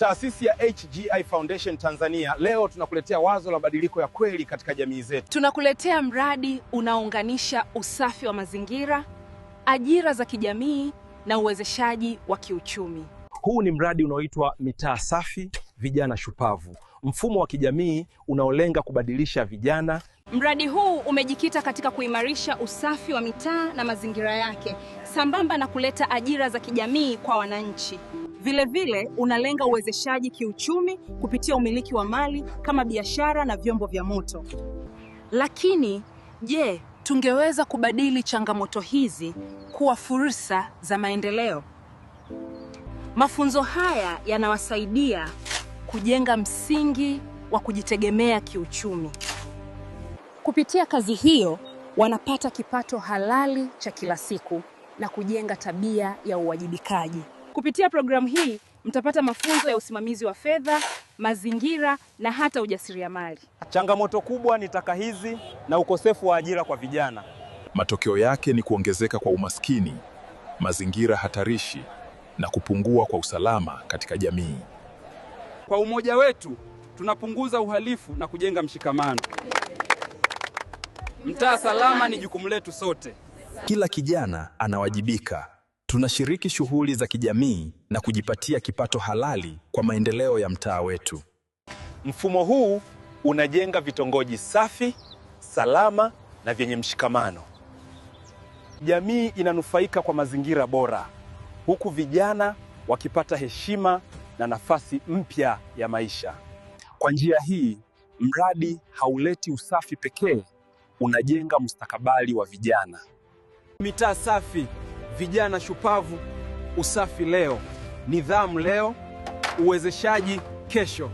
Taasisi ya HGI Foundation Tanzania leo tunakuletea wazo la mabadiliko ya kweli katika jamii zetu. Tunakuletea mradi unaounganisha usafi wa mazingira, ajira za kijamii na uwezeshaji wa kiuchumi. Huu ni mradi unaoitwa Mitaa Safi Vijana Shupavu, mfumo wa kijamii unaolenga kubadilisha vijana. Mradi huu umejikita katika kuimarisha usafi wa mitaa na mazingira yake, sambamba na kuleta ajira za kijamii kwa wananchi. Vilevile unalenga uwezeshaji kiuchumi kupitia umiliki wa mali kama biashara na vyombo vya moto. Lakini je, tungeweza kubadili changamoto hizi kuwa fursa za maendeleo? Mafunzo haya yanawasaidia kujenga msingi wa kujitegemea kiuchumi. Kupitia kazi hiyo wanapata kipato halali cha kila siku na kujenga tabia ya uwajibikaji. Kupitia programu hii mtapata mafunzo ya usimamizi wa fedha, mazingira na hata ujasiriamali. Changamoto kubwa ni taka hizi na ukosefu wa ajira kwa vijana. Matokeo yake ni kuongezeka kwa umaskini, mazingira hatarishi na kupungua kwa usalama katika jamii. Kwa umoja wetu tunapunguza uhalifu na kujenga mshikamano. Mtaa salama ni jukumu letu sote. Kila kijana anawajibika. Tunashiriki shughuli za kijamii na kujipatia kipato halali kwa maendeleo ya mtaa wetu. Mfumo huu unajenga vitongoji safi, salama na vyenye mshikamano. Jamii inanufaika kwa mazingira bora, huku vijana wakipata heshima na nafasi mpya ya maisha. Kwa njia hii, mradi hauleti usafi pekee, unajenga mustakabali wa vijana. Mitaa safi, vijana shupavu, usafi leo, nidhamu leo, uwezeshaji kesho.